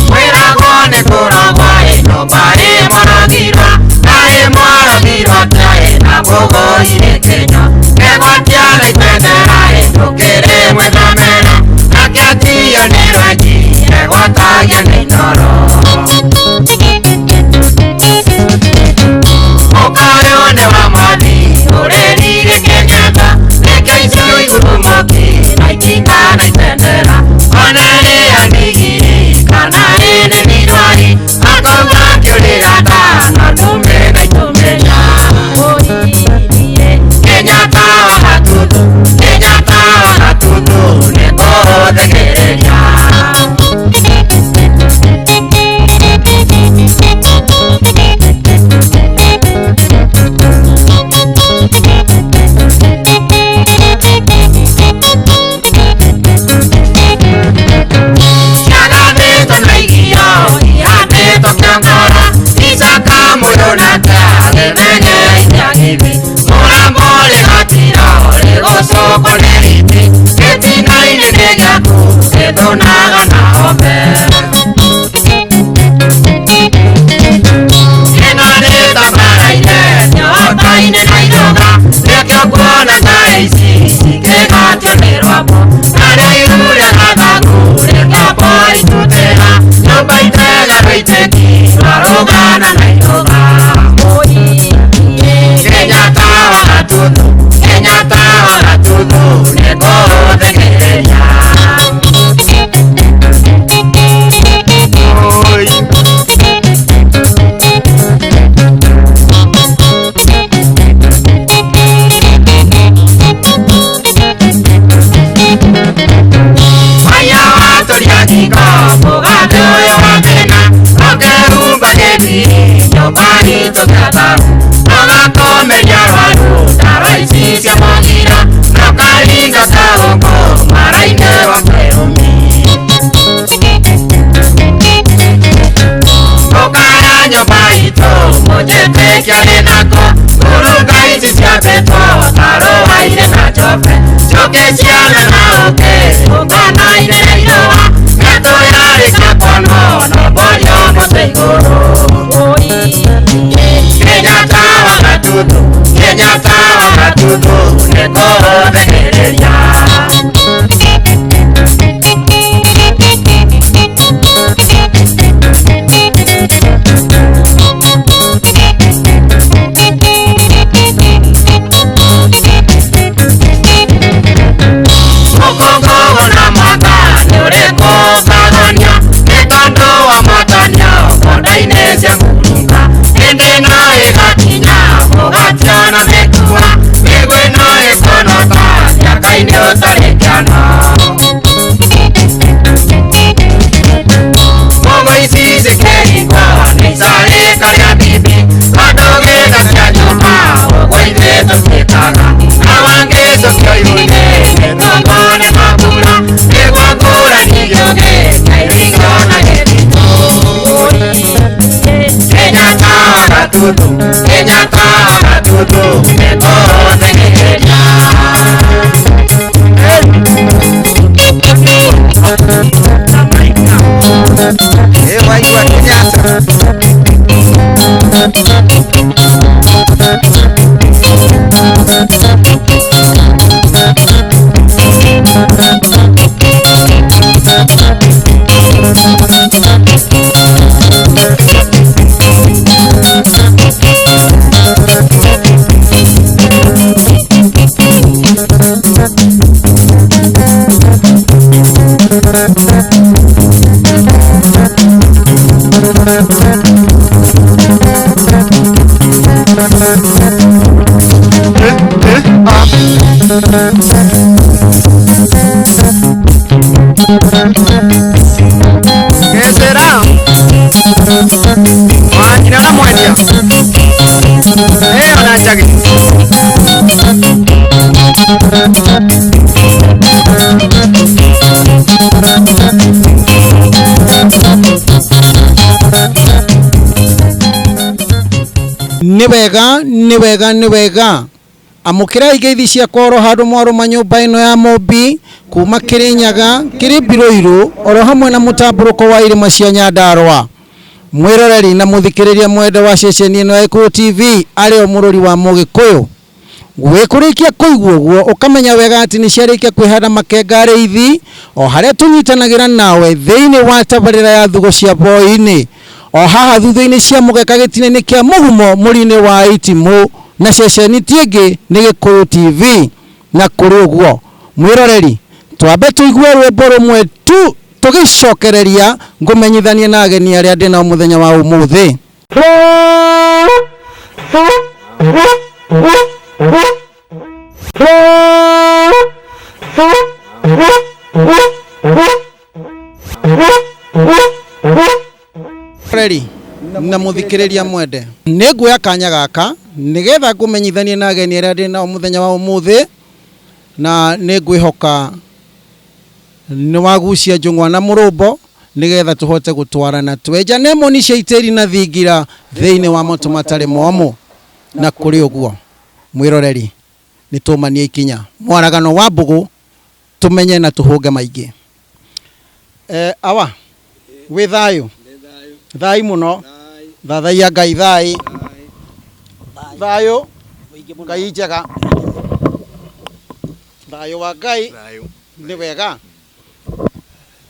Kwĩragwo nĩ kũragwa ĩ nyũmba ĩ mũragirwa na ĩ mwaragirwa atĩa ĩ na mũgũire Kenya kegwatia na ibendera ĩ ndũkĩrĩ mwĩthamera akĩatio nĩ rwenji egwatagia nĩ inooro. Mũkayo nĩ wa mwathi ũrĩrire Kenyatta nĩkĩo icio igurumũki na itinga na ibendera ona ĩrĩa ndigiri kana ĩnĩ mĩrwari akauga akĩũrĩra nda na ndume na itumĩria. Kenyatta wa Gatundu, Kenyatta wa Gatundu nĩngũthĩgĩrĩria. Ciagathĩtwo na irio ihandĩtwo kĩongora icaka mũyũ na kĩagĩmene itiagithi mũrambo rĩgatira rĩgũcũkwo nĩ riti gĩtina-inĩ nĩ gĩaku gĩthũnaga na hombe. Ĩno nĩ tambaraine nyotaine na iroga nĩkĩo kuona ta ici cikĩgatio nĩ rwambo narĩo iru rĩa gathangu rĩkĩambwo itutĩra nyũmba itega rũitĩki rwarũgana na iroga. Kenyatta wa Gatundu, Kenyatta wa Gatundu nĩngũthĩgĩrĩria. Oi. Maya watũria ngingo mũgathe ũyũ wa mĩna ũkehumba gĩthiri nyũmba itũ kĩatharu ũgakomeria arwaru ndawa ici cia mũgira na ũkaringa kaũngũ mwara-inĩ wa kĩrumi. Ũkaya nyũmba itũ mũnjĩtĩkia nĩ nako ngurunga ici ciambĩtwo ta rũa-inĩ na njobe njũkĩ ciana na ũkĩ ũnganaine na irũa mĩatũ yarĩkia kuonwo no mborio mũtĩ igũrũ. Kenyatta wa Gatundu, Kenyatta wa Gatundu nĩngũthĩgĩrĩria. Mũkũngũgũ na mwanga nĩ ũrĩkũ ũkagonia nĩ tondũ wa mwatanio konda-inĩ cia ngurunga hĩndĩ no ĩgakinya mũgationa mĩkua mĩguĩ no ĩkonota mĩaka-inĩ ũtarĩ kĩano. Mũgũ ici cikĩringwo nĩ icarĩka rĩa bibi tondũ gĩtha cia nyũmba ũguo ithuĩ tũtiĩkaga na wangĩcũkio ihu-inĩ mĩgongo nĩ mambura nĩguo ngũrani gĩũgĩ kĩairigwo na gĩthitũ. Kenyatta wa Gatundu, Kenyatta wa Gatundu nĩngũthĩgĩrĩria. Ĩ waigua Kenyatta. ¿Qué será? Wanyina na mwendia. Ona njagi. Nĩ wega, nĩ wega, nĩ wega. Amũkĩrai ngeithi ciakwa oro handũ mwarũma nyũmba ĩno ya Mũmbi kuma Kĩrĩnyaga, kĩrĩ Mbirũirũ oro hamwe na mũtambũrũko wa irĩma cia Nyandarũa. Mwĩroreri na mũthikĩrĩria mwende wa ceceni ĩno ya Gĩkũyũ TV arĩ o mũrũri wa Mũgĩkũyũ. Wĩkũrĩkia kũigua ũguo ũkamenya wega atĩ nĩ ciarĩkia kwĩhanda makenga arĩithi o harĩa tũnyitanagĩra nawe thĩinĩ wa tabarĩra ya Thugo cia Boinĩ. O haha thutha-inĩ cia mũgeka gĩtina-inĩ kĩa mũgumo mũri-inĩ wa itimũ na ceceni ti ĩngĩ nĩ Gĩkũyũ TV. Na kũrĩ ũguo mwĩroreri twambe tũigue rwĩmbo rũmwe tu tũgĩcokereria ngũmenyithanie na ageni arĩa ndĩ nao mũthenya wa ũmũthĩ. Mwĩroreri na mũthikĩrĩria mwende, nĩ nguoya kanya gaka nĩgetha ngũmenyithanie na ageni arĩa ndĩ nao mũthenya wa ũmũthĩ, na nĩ ngwĩhoka nĩ wagucia njũng'wa na mũrũmbo nĩgetha tũhote gũtwarana twenjane moni cia itĩri na thingira thĩinĩ wa matũ matarĩ momũ. Na kũrĩ ũguo mwĩroreri nĩ tũmanie ikinya mwaragano wa mbũgũ tũmenye na tũhũnge maingĩ. Awa wĩ thayũ? Thai mũno. Thathaiya Ngai thai. Thayũ Ngai njega. Thayũ wa Ngai nĩ wega.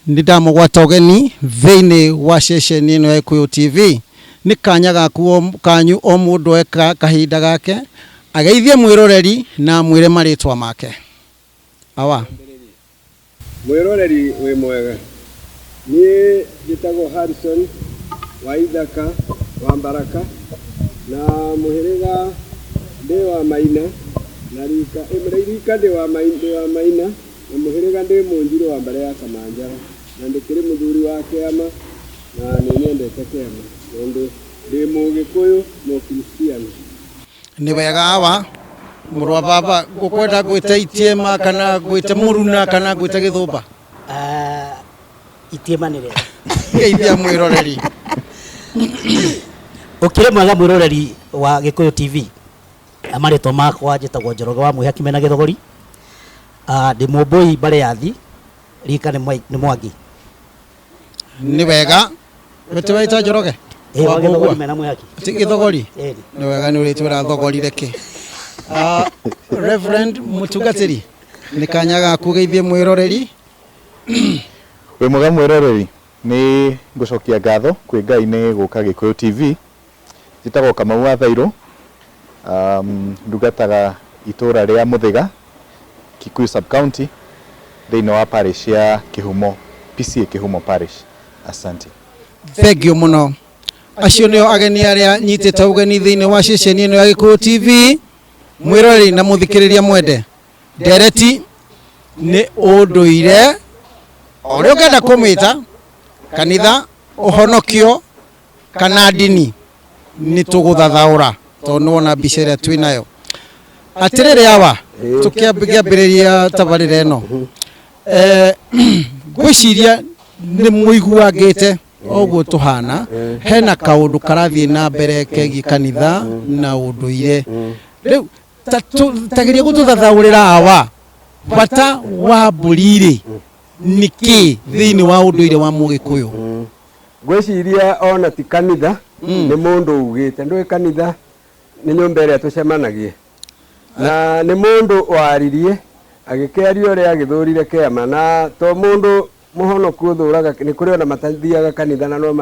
Nĩ ndamũgwata ũgeni thĩinĩ wa ceceni ĩno ya Gĩkũyũ TV. Nĩ kanya gaku kanyu o mũndũ eka kahinda gake ageithie mwĩroreri na amwĩre marĩtwa make. Awa mwĩroreri wĩ mwega. Niĩ njĩtagwo Harrison wa Ithaka wa Mbaraka na mũhĩrĩga ndĩ wa Maina na rika rika ndĩ wa Maina na mũhĩrĩga ndĩ Mũnjirũ wa mbarĩ ya Kamanjara na ndĩkĩrĩ mũthuri wa kĩama na nĩ nyendete kĩama tondũ ndĩ Mũgĩkũyũ Mũkristiano. Nĩ wega awa mũrũ wa baba ngũkwenda ngwĩte Itiema kana ngwĩte Mũruna kana ngwĩte Gĩthũmba? Itiema nĩ rĩega. Geithia mwĩroreri. Ũkĩrĩ mwega mwĩroreri wa Gĩkũyũ TV. Marĩtwa makwa njĩtagwo Njoroge wa Mwĩhaki mena Gĩthogori. Ndĩ Mũmbũi mbarĩ ya Thi, rika nĩ Mwangi. Nĩ wega. Wĩtĩ wĩta Njoroge? Ĩĩ, wa Gĩthogori mena Mwĩhaki. Ti Gĩthogori? Nĩ wega nĩ ũrĩtwĩra thogori reke. Reverend Mũtungatĩri, nĩ kanya gaku geithie mwĩroreri. Wĩ mwega mwĩroreri, nĩ ngũcokia ngatho kwĩ Ngai nĩ gũka Gĩkũyũ TV. Njĩtagwo Kamau wa Thairũ, ndungataga itũra rĩa Mũthĩga, Kikuyu sub-county, thĩinĩ wa parish ya Kĩhumo, PCA Kĩhumo parish. Asante. Thank you mũno. Acio nĩo ageni arĩa nyitĩte ũgeni thĩinĩ wa ceceni ĩno ya Gĩkũyũ TV. Mwĩroreri na mũthikĩrĩria mwende, ndereti nĩ ũndũire o ũrĩa ũngĩenda kũmĩta, kanitha, ũhonokio kana ndini, nĩ tũgũthathaũra tondũ nĩ wona mbica ĩrĩa twĩ nayo. Atĩrĩrĩ awa, tũkĩambĩrĩria tabarĩra ĩno, ngwĩciria nĩ mũiguangĩte ũguo tũhana, hena kaũndũ karathiĩ na mbere kegiĩ kanitha na ũndũire. Rĩu tageria gũtũthathaũrĩra awa, bata wa mbũri rĩ nĩ kĩ thĩinĩ wa ũndũire wa Mũgĩkũyũ? Ngwĩciria ona ti kanitha, nĩ mũndũ ugĩte. Ndũĩ kanitha nĩ nyũmba ĩrĩa tũcemanagia, na nĩ mũndũ waririe agĩkĩaria ũrĩa agĩthũrire kĩama, na to mũndũ mũhonoku ũthũraga, nĩ kũrĩ ona matathiaga kanitha na no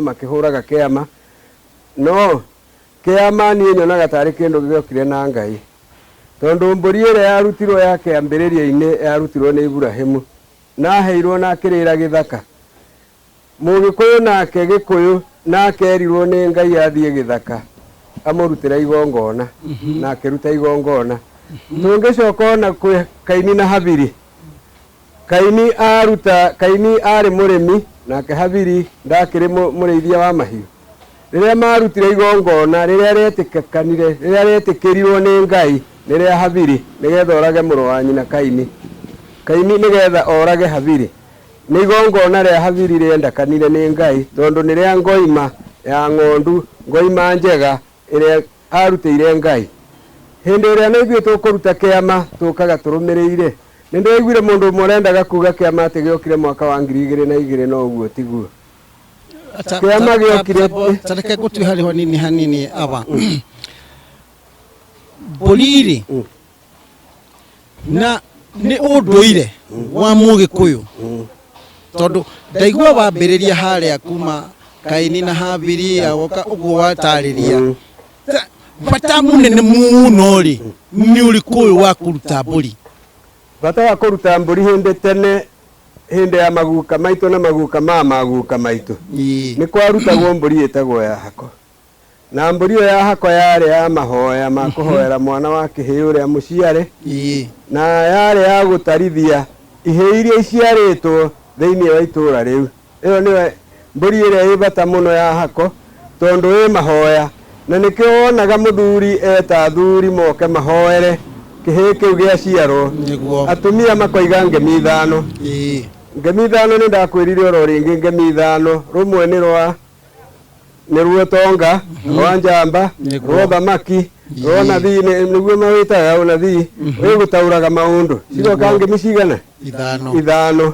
makĩhũraga kĩama. No kĩama niĩ nyonaga tarĩ kĩndũ gĩokire na Ngai, tondũ mbũri ĩrĩa yarutirwo ya kĩambĩrĩria-inĩ yarutirwo nĩ Iburahĩmu na aheirwo na akĩrĩra gĩthaka. Mũgĩkũyũ nake Gĩkũyũ nake erirwo nĩ Ngai athiĩ gĩthaka amũrutĩre igongona, na akĩruta igongona. Tũngĩcoka ona kwĩ Kaini na Habili, Kaini aruta, Kaini arĩ mũrĩmi nake Habili ndakĩrĩ mũrĩithia wa mahiũ. Rĩrĩa marutire igongona rĩrĩa rĩetĩkĩkanire, rĩrĩa rĩetĩkĩrirwo nĩ Ngai nĩ rĩa Habili nĩgetha orage mũrũ wa nyina Kaini. Kaini nĩgetha orage Habili. Nĩ igongona rĩa Habili rĩendekanire nĩ Ngai tondũ nĩ rĩa ngoima ya ng'ondu, ngoima njega ĩrĩa Arutĩire Ngai. Hĩndĩ ĩrĩa na ithuĩ tũkũruta kĩama tũkaga tũrũmĩrĩire. Nĩ ndĩraiguire mũndũ ũmwe ũrendaga kuga kĩama atĩ gĩokire mwaka wa 2002 no ũguo tiguo. Kĩama gĩokire Ta reke ngũtue harĩ hanini hanini aba. Mbũri rĩ na nĩ ũndũire wa Mũgĩkũyũ, tondũ ndaigua wambĩrĩria harĩa kuma Kaini na Habili agoka ũguo watarĩria. Bata mũnene mũno rĩ nĩ ũrĩkũ ũyũ wa kũruta mbũri? Bata wa kũruta mbũri hĩndĩ tene, hĩndĩ ya maguka maitũ na maguka ma maguka maitũ, nĩ kwarutagwo mbũri ĩtagwo ya hako. Na mbũri ĩyo ya hako yarĩ ya mahoya ma kũhoera mwana wa kĩhĩĩ ũrĩa mũciare, na yarĩ ya gũtarithia ihĩĩ iria iciarĩtwo thĩinĩ wa itũũra rĩu. Ĩyo nĩyo mbũri ĩrĩa ĩ bata mũno ya hako, tondũ ĩ mahoya. Na nĩkĩo wonaga mũthuri eta athuri moke mahoere kĩhĩĩ kĩu gĩaciarwo. Atumia makoiga ngemi ithano. Ngemi ithano nĩ ndakwĩrire oro rĩngĩ, ngemi ithano. Rũmwe nĩ rwa nĩ ruo tonga, rwa njamba, rwa thamaki, rwa nathii, nĩguo mawĩtaga ũnathii, wĩgũtaũraga maũndũ. Cigoka ngemi cigana? Ithano. Ithano.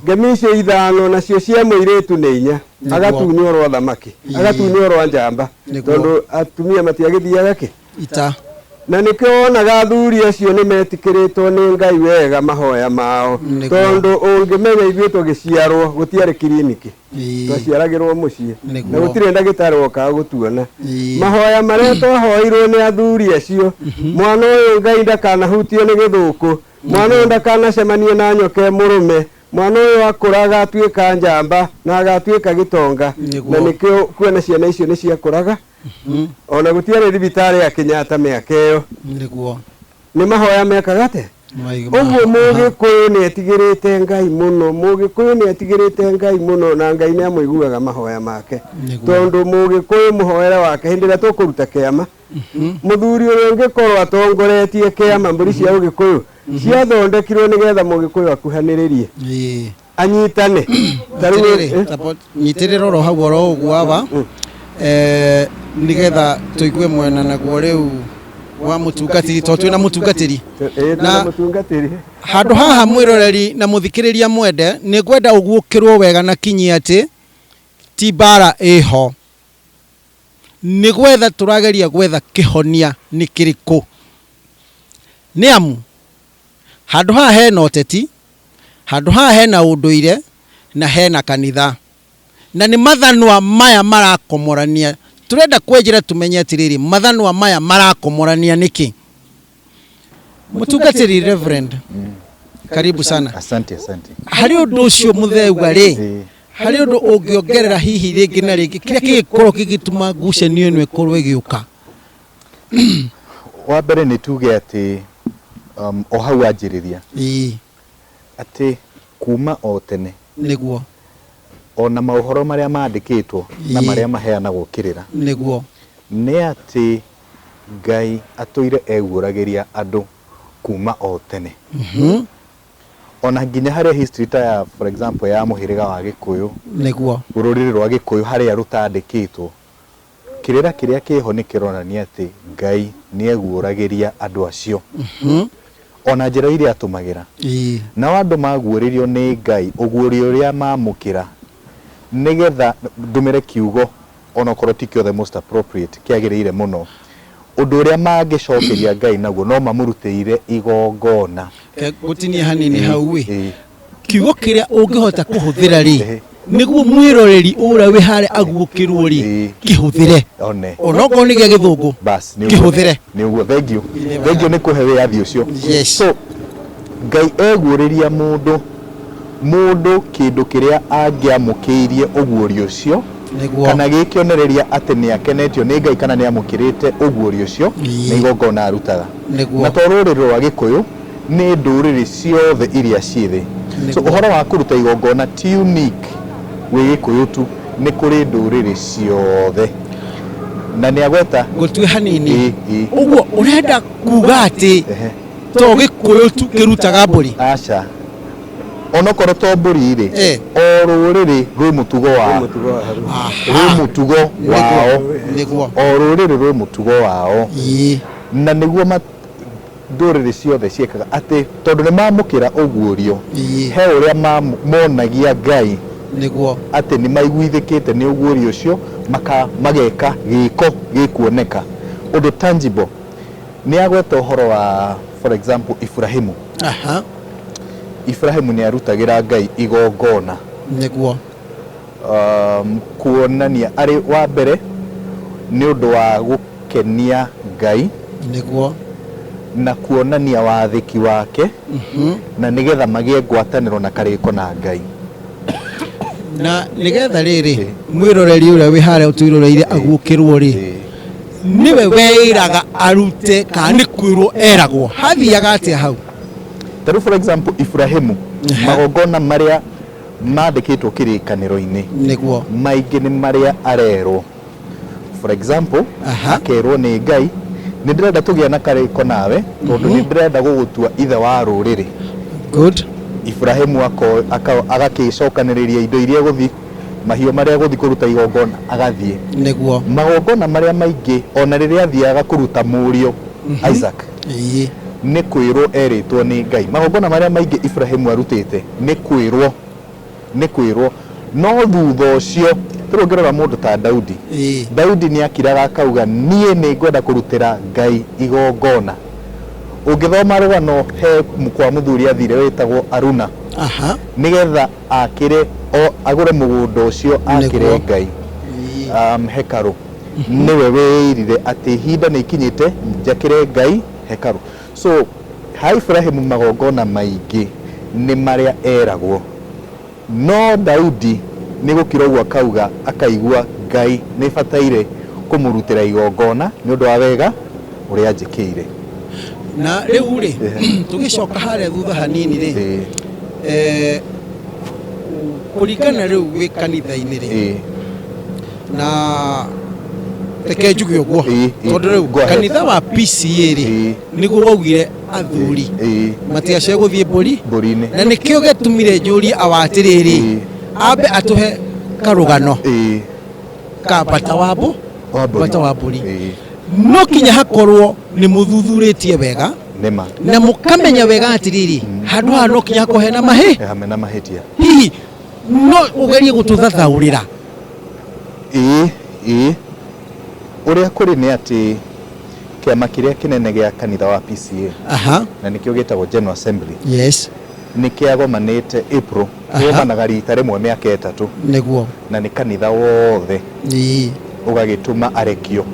Ngemi icio ithano nacio cia mũirĩtu nĩ inya. Agatunywo rwa thamaki, agatunywo rwa njamba, tondũ atumia matiagĩthiaga kĩ? Ita. Na nĩkĩo wonaga athuri acio nĩ metĩkĩrĩtwo nĩ Ngai wega mahoya mao, tondũ ũngĩmenya ithuĩ tũgĩciarwo gũtiarĩ kiriniki, twaciaragĩrwo mũciĩ na gũtirĩ ndagĩtarĩ wokaga gũtuona. Mahoya marĩa twahoirwo nĩ athuri acio, mwana ũyũ Ngai ndakanahutio nĩ gĩthũkũ, mwana ũyũ ndakanacemanie na nyoka mũrũme, mwana ũyũ akũra agatuĩka njamba na agatuĩka gĩtonga. Na nĩkĩo kuona ciana icio nĩ ciakũraga. Ona gũtiarĩ thibitarĩ ya Kenyatta mĩaka ĩyo. Nĩ mahoya mekaga atĩa? Ũguo Mũgĩkũyũ nĩ etigĩrĩte Ngai mũno, Mũgĩkũyũ nĩ etigĩrĩte Ngai mũno, na Ngai nĩ amũiguaga mahoya make. Tondũ Mũgĩkũyũ mũhoere wake hĩndĩ ĩrĩa tũkũruta kĩama, mũthuri ũrĩa ũngĩkorwo atongoretie kĩama mbũri cia Ũgĩkũyũ ciathondekirwo nĩgetha Mũgĩkũyũ akuhanĩrĩrie, anyitane. Nyitĩrĩra oro hau oro ũguo aba, nĩgetha tũigue mwena naguo rĩu wa mũtungatĩri, tondũ twĩna mũtungatĩri. Na mũtungatĩri handũ haha mwĩroreri na mũthikĩrĩria mwende, nĩ ngwenda ũguũkĩrwo wega na kinyi atĩ ti mbara ĩho, nĩ gwetha tũrageria gwetha kĩhonia nĩ kĩrĩkũ. Nĩ amu handũ haha hena ũteti, handũ haha hena ũndũire na hena kanitha, na nĩ mathanwa maya marakomorania. Tũrenda kwenjera tumenye atĩrĩrĩ, mathanwa maya marakomorania nĩkĩ? Mũtungatĩri Reverend, karibu sana. Asante, asante. Harĩ ũndũ ũcio mũthegua rĩ, harĩ ũndũ ũngĩongerera hihi rĩngĩ na rĩngĩ kĩrĩa kĩngĩkorwo gĩgĩtũma ngucanio ĩno ĩkorwo ĩgĩũka? Wa mbere nĩ tuge atĩ o hau wanjĩrĩria atĩ kuma o tene nĩguo ona maũhoro marĩa mandĩkĩtwo na marĩa maheanagwo kĩrĩra nĩguo nĩ atĩ Ngai atũire eguũragĩria andũ kuma o tene. Ona nginya harĩa history ta ya, for example, ya mũhĩrĩga wa Gĩkũyũ, nĩguo rũrĩrĩ rwa Gĩkũyũ harĩa rũtandĩkĩtwo, kĩrĩra kĩrĩa kĩho nĩ kĩronania atĩ Ngai nĩ eguũragĩria andũ acio ona njĩra iria atũmagĩra. Nao andũ maguũrĩrio nĩ Ngai ũguũrio ũrĩa mamũkĩra, nĩgetha ndũmĩre kiugo onokorwo ti kĩo the most appropriate kĩagĩrĩire mũno, ũndũ ũrĩa mangĩcokeria Ngai naguo no mamũrutĩire igongona. Gũtinia hanini hau ĩ, kiugo kĩrĩa ũngĩhota kũhũthĩra rĩ, nĩguo mwĩroreri ũrĩa wĩ harĩa aguũkĩrwo rĩ, kĩhũthĩre onokorwo nĩ gĩa gĩthũngũ, kĩhũthĩre. Nĩ ũguo. Thank you, thank you nĩ kũhe wĩyathi ũcio. So Ngai eguũrĩria mũndũ kĩndũ kĩrĩa angĩamũkĩirie ũguũrio ũcio, kana gĩkĩonereria atĩ nĩ akenetio nĩ Ngai kana nĩ amũkĩrĩte ũguũrio ũcio, nĩ igongona arutaga. Na to rũrĩrĩ rwa Gĩkũyũ, nĩ ndũrĩrĩ ciothe iria ciĩ thĩ. So ũhoro wa kũruta igongona ti unique gwĩ Gĩkũyũ tu, nĩ kũrĩ ndũrĩrĩ ciothe. Na nĩ agweta gũtue hanini ũguo ũrenda kuga atĩ to Gĩkũyũ tu kĩrutaga mbũri? Aca. Onokorwo to mbũri rĩ, o rũrĩrĩ rwĩ mũtugo wa rwĩ mũtugo wao. O rũrĩrĩ rwĩ mũtugo wao. Na nĩguo ndũrĩrĩ ciothe ciĩkaga atĩ tondũ nĩ mamũkĩra ũguũrio, he ũrĩa monagia Ngai atĩ nĩ maiguithĩkĩte nĩ ũguũrio ũcio, mageka gĩko gĩkuoneka ũndũ tangible. Nĩ agweta ũhoro wa, for example, Ibrahimu. Ibrahimu nĩ arutagĩra Ngai igongona. Kuonania arĩ wa mbere nĩ ũndũ wa gũkenia Ngai. Na kuonania wathĩki wake, na nĩgetha magĩe ngwatanĩro na karĩko na Ngai. Na nĩgetha rĩrĩ mwĩroreri ũrĩa wĩ harĩa ũtwĩroreire aguũkĩrwo rĩ, nĩwe weĩraga arute kana nĩ kwĩrwo eragwo? Hathiaga atĩa hau? Ta rĩu, for example, Ibrahimu, magongona marĩa mandĩkĩtwo kĩrĩkanĩro-inĩ maingĩ nĩ marĩa arerwo. For example, akerwo nĩ Ngai, nĩ ndĩrenda tũgĩe na karĩko nawe tondũ nĩ ndĩrenda gũgũtua ithe wa rũrĩrĩ. Ibrahimu agakĩcokanĩrĩria indo iria gũthi, mahiũ marĩa gũthi kũruta igongona, agathiĩ. Magongona marĩa maingĩ, ona rĩrĩa athiaga kũruta mũriũ Isaac, nĩ kwĩrwo erĩtwo nĩ Ngai. Magongona marĩa maingĩ Ibrahimu arutĩte nĩ kwĩrwo, nĩ kwĩrwo. No thutha ũcio tũrĩ ũngĩrora mũndũ ta Daudi, Daudi nĩ akiraga akauga, niĩ nĩ ngwenda kũrutĩra Ngai igongona. Ũngĩthoma rũgano he kwa mũthuri athire wĩtagwo Aruna, nĩgetha akĩre o agũre mũgũnda ũcio akĩre Ngai hekarũ, nĩwe wĩirire atĩ ihinda nĩ ikinyĩte njakĩre Ngai hekarũ. So ha Ibrahimu magongona maingĩ nĩ marĩa eragwo. No Daudi nĩ gũkira ũguo akauga, akaigua Ngai nĩ bataire kũmũrutĩra igongona nĩ ũndũ wa wega ũrĩa anjĩkĩire. Na rĩu rĩ, tũgĩcoka harĩa thutha hanini rĩ, kũringana rĩu wĩ kanitha-inĩ rĩ, na reke njuge ũguo, tondũ rĩu kanitha wa PCA rĩ, nĩguo waugire athuri matigacoke gũthiĩ mbũri mbũri-inĩ, na nĩkĩo gĩtũmire njũrie awa atĩrĩrĩ, ambe atũhe karũgano ka bata wa bata wa mbũri. No kinya hakorwo nĩ mũthuthurĩtie wega na mũkamenya wega atĩrĩrĩ, handũ haha no kinya hakorwo hena hena mahĩtia. Hihi no ũgerie gũtũthathaũrĩra? Ĩĩ, ũrĩa kũrĩ nĩ atĩ kĩama kĩrĩa kĩnene gĩa kanitha wa PCA, na nĩkĩo gĩtagwo General Assembly, nĩ kĩagomanĩte April. Kĩgomanaga rita rĩmwe mĩaka 3. Na nĩ kanitha wothe ũgagĩtũma arekio.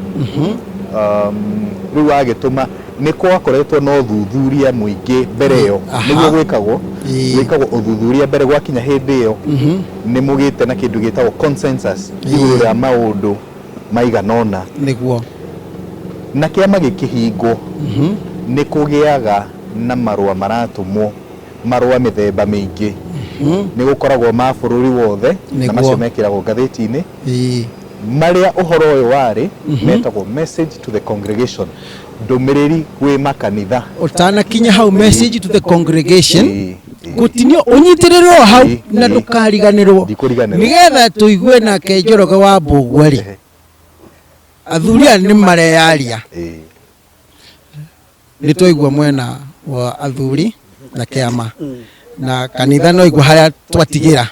Rĩu agĩtũma nĩ gwakoretwo na ũthuthuria mũingĩ mbere ĩyo. Nĩguo gwĩkagwo, gwĩkagwo ũthuthuria mbere, gwakinya hĩndĩ ĩyo nĩ mũgĩte na kĩndũ gĩtagwo consensus igũrũ rĩa maũndũ maigana ũna. Na kĩama gĩkĩhingwo, nĩ kũgĩaga na marũa maratũmwo, marũa mĩthemba mĩingĩ. Nĩ gũkoragwo ma bũrũri wothe, na macio mekĩragwo ngathĩti-inĩ. Marĩa ũhoro ũyũ warĩ, metagwo message to the congregation, ndũmĩrĩri gwĩ makanitha. Ũtanakinya hau message to the congregation, gũtinio ũnyitĩrĩrwo hau na ndũkariganĩrwo, nĩgetha tũigue nake Njoroge wa Mbũgua rĩ, athuri aya nĩ mareyaria. Nĩ twaigua mwena wa athuri na kĩama na kanitha, no igua harĩa twatigĩra.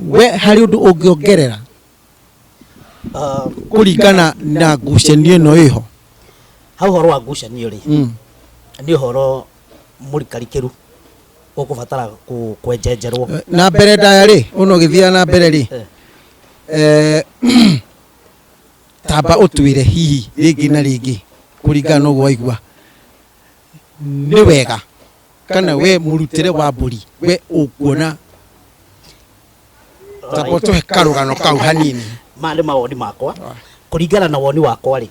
We harĩ ũndũ ũngĩongerera kũringana na ngucanio ĩno ĩho? Hau ũhoro wa ngucanio rĩ, nĩ ũhoro mũrikarikĩru ũkũbatara kwenjenjerwo. Na mbere ndaya rĩ, ũno ũgĩthiaga na mbere rĩ, tamba ũtwĩre hihi rĩngĩ na rĩngĩ kũringana na ũguo waigua nĩ wega, kana we mũrutĩre wa mbũri we ũkuona, tamba ũtũhe karũgano kau hanini. Maya nĩ mawoni makwa. Kũringana na woni wakwa rĩ,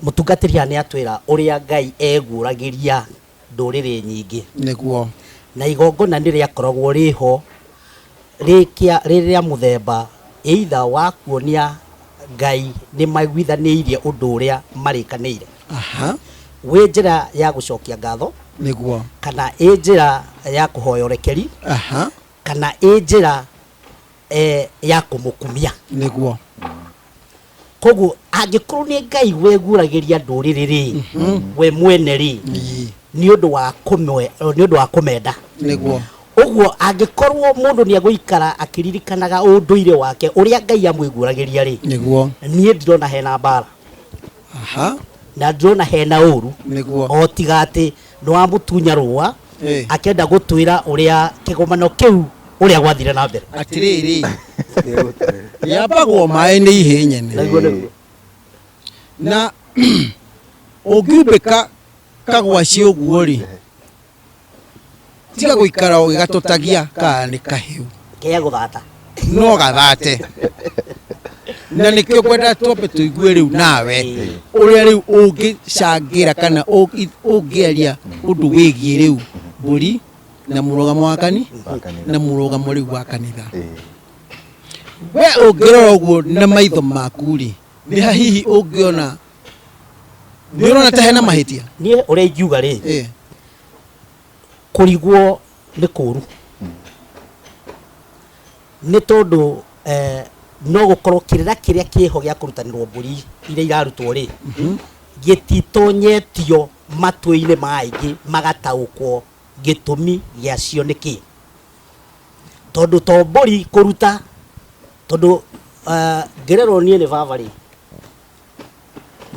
mũtungatĩri haha nĩ atwĩra ũrĩa Ngai eguũragĩria ndũrĩrĩ nyingĩ. Na igongona nĩ rĩakoragwo rĩho rĩ rĩa mũthemba either wa kuonia Ngai nĩ maiguithanĩirie ũndũ ũrĩa marĩkanĩire, wĩ njĩra ya gũcokia ngatho. Nĩguo. Kana ĩ njĩra ya kũhoya ũrekeri. Aha. Kana ĩ njĩra ya kũmũkumia. Nĩguo. Koguo angĩkorwo nĩ Ngai weguũragĩria ndũrĩrĩ rĩ, we mwene rĩ, nĩ ũndũ wa kũmwe, nĩ ũndũ wa kũmenda. Nĩguo. Ũguo angĩkorwo mũndũ nĩ egũikara akĩririkanaga ũndũire wake ũrĩa Ngai amwĩguũragĩria rĩ, Nĩguo. niĩ ndirona hena mbara. Aha. Na ndirona hena ũru. Nĩguo. O tiga atĩ nĩ wamũtunya rũa, akĩenda gũtwĩra ũrĩa kĩgomano kĩu ũrĩa gwathire na mbere. Atĩrĩrĩ, yambagwo maĩ nĩ ihĩ nyene. Nĩguo, nĩguo. Na ũngiumbĩka kagwaci ũguo rĩ, tiga gũikara ũgĩgatũtagia kana nĩ kahĩu. Kĩa gũthata. No gathate. Na nĩkĩo ngwenda twambe tũigue rĩu nawe ũrĩa rĩu ũngĩcangĩra kana ũngĩaria ũndũ wĩgiĩ rĩu mbũri na mũrũgamo wa na mũrũgamo rĩu wa kanitha. We ũngĩrora ũguo na maitho maku rĩ, nĩ ha hihi ũngĩona, nĩ ũrona ta hena mahĩtia? Niĩ ũrĩa ingiuga rĩ, kũrigwo nĩ kũũru. Nĩ tondũ no gũkorwo kĩrĩra kĩrĩa kĩho gĩa kũrutanĩrwo mbũri iria irarutwo rĩ, gĩtitonyetio matũ-inĩ ma aingĩ magataũkwo gĩtũmi gĩacio nĩ kĩ. Tondũ to mbũri kũruta, tondũ ngĩrerwo niĩ nĩ baba rĩ,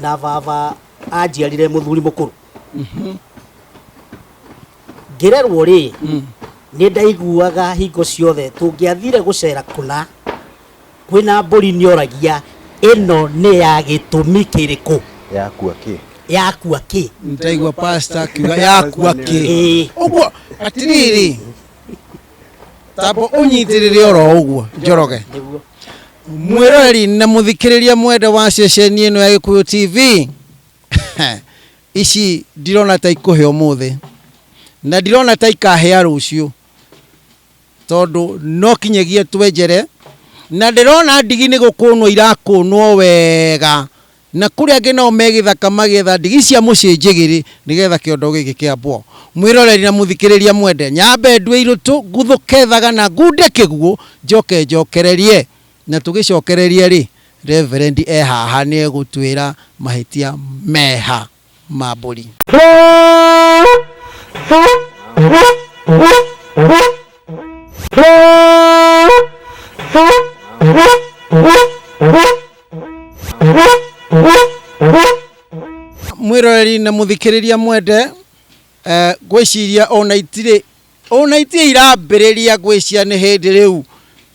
na baba anjiarire mũthuri mũkũrũ. Ngĩrerwo rĩ, nĩ ndaiguaga hingo ciothe tũngĩathire gũcera kũna, kwĩna mbũri nĩoragia ĩno nĩ ya gĩtũmi kĩrĩkũ? Yakua kĩ? Yakua kĩ? Ndaigua pastor akiuga yakua kĩ? Ũguo atĩrĩrĩ, tambo ũnyitĩrĩre oro ũguo Njoroge. Nĩguo. Mwĩroreri na mũthikĩrĩria mwende wa ceceni ĩno ya Gĩkũyũ TV, ici ndirona ta ikũhĩa ũmũthĩ na ndirona ta ikahĩa rũciũ, tondũ no kinyagia twenjere, na ndĩrona ndigi nĩ gũkũnwo irakũnwo wega, na kũrĩa angĩ nao megĩthaka magĩetha ndigi cia mũciĩ njĩgĩrĩ nĩgetha kĩondo gĩkĩ kĩambwo. Mwĩroreri na mũthikĩrĩria mwende, nyambe ndue irũtũ, nguthũke thaga na ngunde kĩguũ, njoke njokererie. Na tũgĩcokererie rĩ, Reverend e haha nĩ egũtwĩra mahĩtia meha ma mbũri. Mwĩroreri na mũthikĩrĩria mwende, ngwĩciria ona itirĩ, ona itirĩ irambĩrĩria ngwĩciria nĩ hĩndĩ rĩu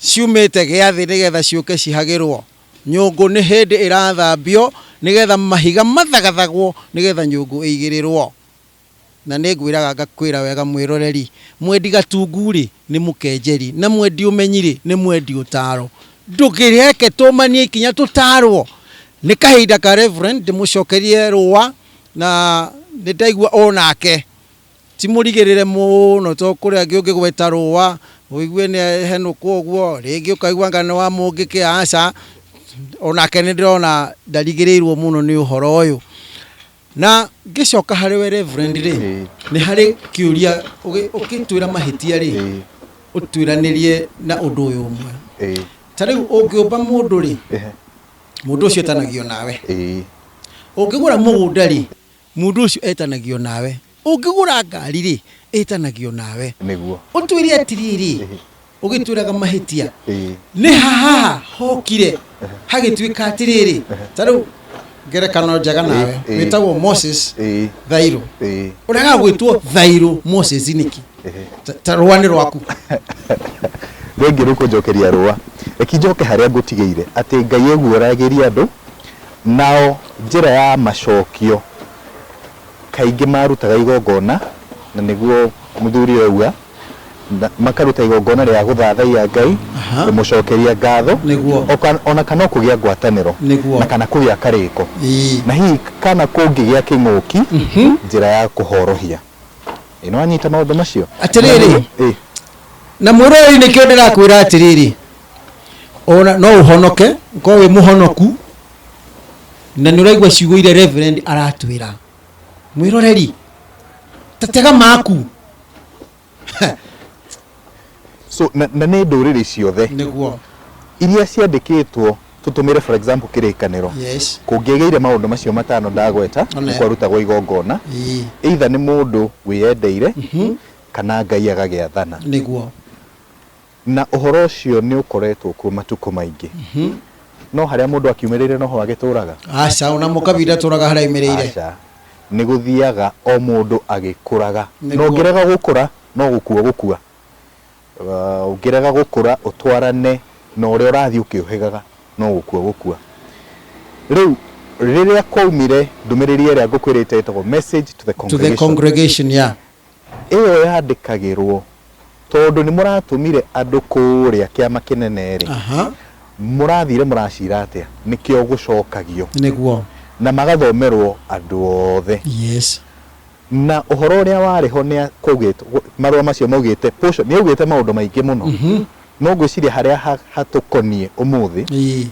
ciumĩte gĩathĩ nĩgetha ciũke cihagĩrwo. Nyũngũ nĩ hĩndĩ ĩrathambio nĩgetha mahiga mathagathagwo nĩgetha nyũngũ ĩigĩrĩrwo. Na nĩ ngwĩraga ngakwĩra wega mwĩroreri, mwendi gatungu rĩ nĩ mũkenjeri, na mwendi ũmenyi rĩ nĩ mwendi ũtaro. Ndũkĩreke tũmanie ikinya tũtarwo. Nĩ kahinda ka Reverend ndĩmũcokerie rũa, na nĩ ndaigua onake ti mũrigĩrĩre mũno, to kũrĩa angĩ ũngĩgweta rũa ũigue nĩ henũkwo ũguo, rĩngĩ ũkaigua anga nĩ wa mũngĩkĩ, aca. Onake nĩ ndĩrona ndarigĩrĩirwo mũno nĩ ũhoro ũyũ. Na ngĩcoka harĩ we Reverend rĩ, nĩ harĩ kĩũria ũkĩtwĩra mahĩtia rĩ, ũtwĩranĩrie na ũndũ ũyũ ũmwe. Ta rĩu ũngĩũmba mũndũ rĩ, mũndũ ũcio etanagio nawe. Ũngĩgũra mũgũnda rĩ, mũndũ ũcio etanagio nawe. Ũngĩgũra ngari rĩ, ĩtanagio nawe. Nĩguo. Ũtwĩre atĩrĩrĩ, ũgĩtwĩraga mahĩtia. Nĩ haha hokire hagĩtuĩka atĩrĩrĩ, ta rĩu ngerekano njega nawe, wĩtagwo Moses Thairũ. Ũregaga gwĩtwo Thairũ Moses nĩkĩ? Ta rũa nĩ rwaku. Thengiũ nĩ kũnjokeria rũa. Reke njoke harĩa ngũtigĩire, atĩ Ngai eguũragĩria andũ, nao njĩra ya macokio kaingĩ marutaga igongona, na nĩguo mũthuri auga, makaruta igongona rĩa gũthathaiya Ngai, kũmũcokeria ngatho, ona kana kũgĩa ngwatanĩro, na kana kũgĩa karĩko. Na hihi kana kũngĩgĩa kĩng'ũki, njĩra ya kũhorohia. Ĩno anyita maũndũ macio. Atĩrĩrĩ, na mwĩroreri nĩkĩo ndĩrakwĩra atĩrĩrĩ, ona no ũhonoke, ũkorwo wĩ mũhonoku, na nĩ ũraigua ciugo iria Reverend aratwĩra. Mwĩroreri, Tatega maku. So na nĩ ndũrĩrĩ ciothe nĩguo iria ciandĩkĩtwo tũtũmĩre for example kĩrĩkanĩro. Yes. Kũngĩgĩire maũndũ macio matano ndagweta One. kwarutagwo igongona, Ĩĩ. either nĩ mũndũ wĩyendeire kana Ngai agagĩathana. Nĩguo. Na ũhoro ũcio nĩ ũkoretwo kuo matukũ maingĩ. No harĩa mũndũ akiumĩrĩire noho agĩtũraga. Aca, ona mũkabira tũraga harĩa aumĩrĩire. Aca, nĩ gũthiaga o mũndũ agĩkũraga. Na Nĩguo. ũngĩrega gũkũra no gũkua gũkua. Ũngĩrega gũkũra ũtwarane na ũrĩa ũrathiĩ ũkĩũhĩgaga no gũkua gũkua. Rĩu rĩrĩa kwaumire ndũmĩrĩri ĩrĩa ngũkwĩrĩte ĩtagwo message to the To the congregation. congregation, yeah. Ĩyo yandĩkagĩrwo tondũ nĩ mũratũmire andũ kũrĩa kĩama kĩnene rĩ. Aha. Mũrathire mũracira atĩa? Nĩkĩo gũcokagio. Nĩguo. Na magathomerwo andũ othe. Yes. Na ũhoro ũrĩa warĩ ho nĩ kwaugĩtwo, marũa macio maugĩte, portion, nĩ augĩte maũndũ maingĩ mũno. No ngwĩciria harĩa hatũkoniĩ ũmũthĩ,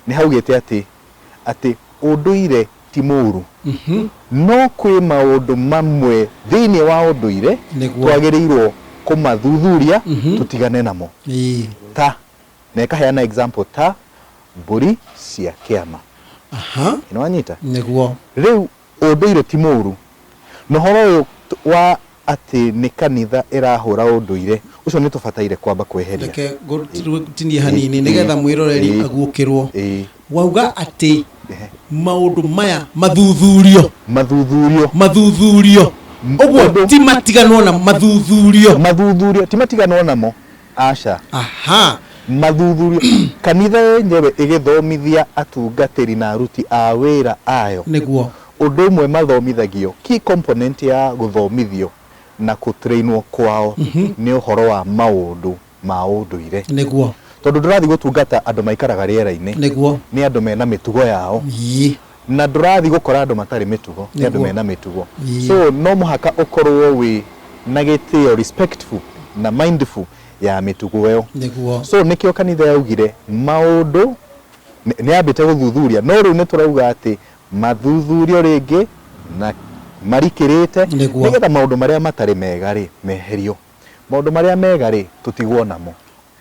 nĩ haugĩte atĩ ũndũire ti mũũru. No kwĩ maũndũ mamwe thĩinĩ wa ũndũire twagĩrĩirwo kũmathuthuria tũtigane namo. Ta, na ĩkaheana example ta mbũri cia kĩama. Aha. Nĩ wanyita? Nĩguo. Rĩu ũndũire ti mũũru. Na ũhoro ũyũ wa atĩ nĩ kanitha ĩrahũra ũndũire, ũcio nĩ tũbataire kwamba kweheria. Reke ngũtinie hanini nĩgetha mwĩroreri aguũkĩrwo. Wauga atĩ maũndũ maya mathuthurio. Mathuthurio. Mathuthurio. Ũguo ti matiganwo na mathuthurio. Mathuthurio ti matiganwo namo. Aca. Aha. Mathuthurio. Kanitha yenyewe ĩgĩthomithia atungatĩri na aruti a wĩra ayo. Nĩguo. Ũndũ ũmwe mathomithagio, key component ya gũthomithio na gũtrainwo kwao nĩ ũhoro wa maũndũ ma ũndũire. Nĩguo. Tondũ ndũrathiĩ gũtungata andũ maikaraga rĩera-inĩ. Nĩguo. Nĩ andũ mena mĩtugo yao. Na ndũrathiĩ gũkora andũ matarĩ mĩtugo, nĩ andũ mena mĩtugo. So no mũhaka ũkorwo wĩ na gĩtĩo, respectful na mindful ya mĩtugo ĩyo. Nĩguo. So nĩkĩo kanitha yaugire maũndũ nĩ yambĩte gũthuthuria, no rĩu nĩ tũrauga atĩ mathuthurio rĩngĩ na marikĩrĩte nĩgetha maũndũ marĩa matarĩ mega rĩ meherio, maũndũ marĩa mega rĩ tũtigwo namo.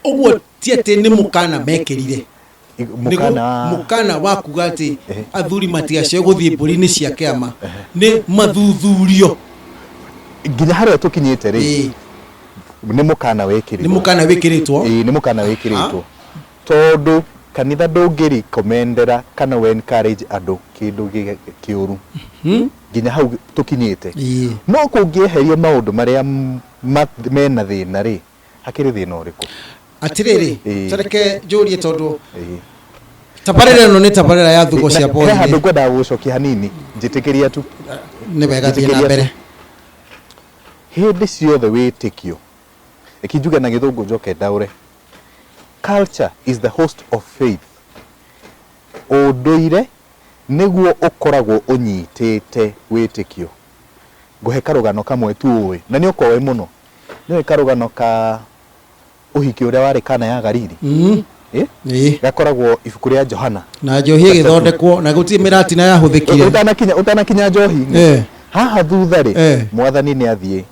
Ũguo ti atĩ nĩ mũkana mekĩrire. Mũkana wa kuga atĩ athuri matigacoke gũthiĩ mbũri-inĩ cia kĩama nĩ mathuthurio. Nginya harĩa tũkinyĩte rĩ nĩ mũkana wĩkĩrĩtwo. Nĩ mũkana wĩkĩrĩtwo? Ĩĩ, nĩ mũkana wĩkĩrĩtwo. Tondũ kanitha ndũngĩrecommendera kana we encourage andũ kĩndũ kĩũru. Nginya hau tũkinyĩte. No kũngĩeherio maũndũ marĩa mena thĩna rĩ, hakĩrĩ thĩna ũrĩkũ? Atĩrĩrĩ, tareke njũrie tondũ tabarĩra ĩno nĩ tabarĩra ya thugo cia borithi. He handũ ngwendaga gũcokia hanini, njĩtĩkĩria tu. Nĩ wega, thiĩ na mbere. Hĩndĩ ciothe wĩtĩkio, reke njuge na gĩthũngũ njoke ndaũre. Culture is the host of faith. Ũndũire nĩguo ũkoragwo ũnyitĩte wĩtĩkio. Ngũhe karũgano kamwe tu ũĩ, na nĩ ũkoĩ mũno. Nĩ ũĩ karũgano ka ũhiki ũrĩa warĩ Kana ya Galili? Gakoragwo ibuku rĩa Johana. Na njohi ĩgĩthondekwo na gũtirĩ mĩratina yahũthĩkire. Ũtanakinya njohi. Haha thutha rĩ, mwathani nĩ athiĩ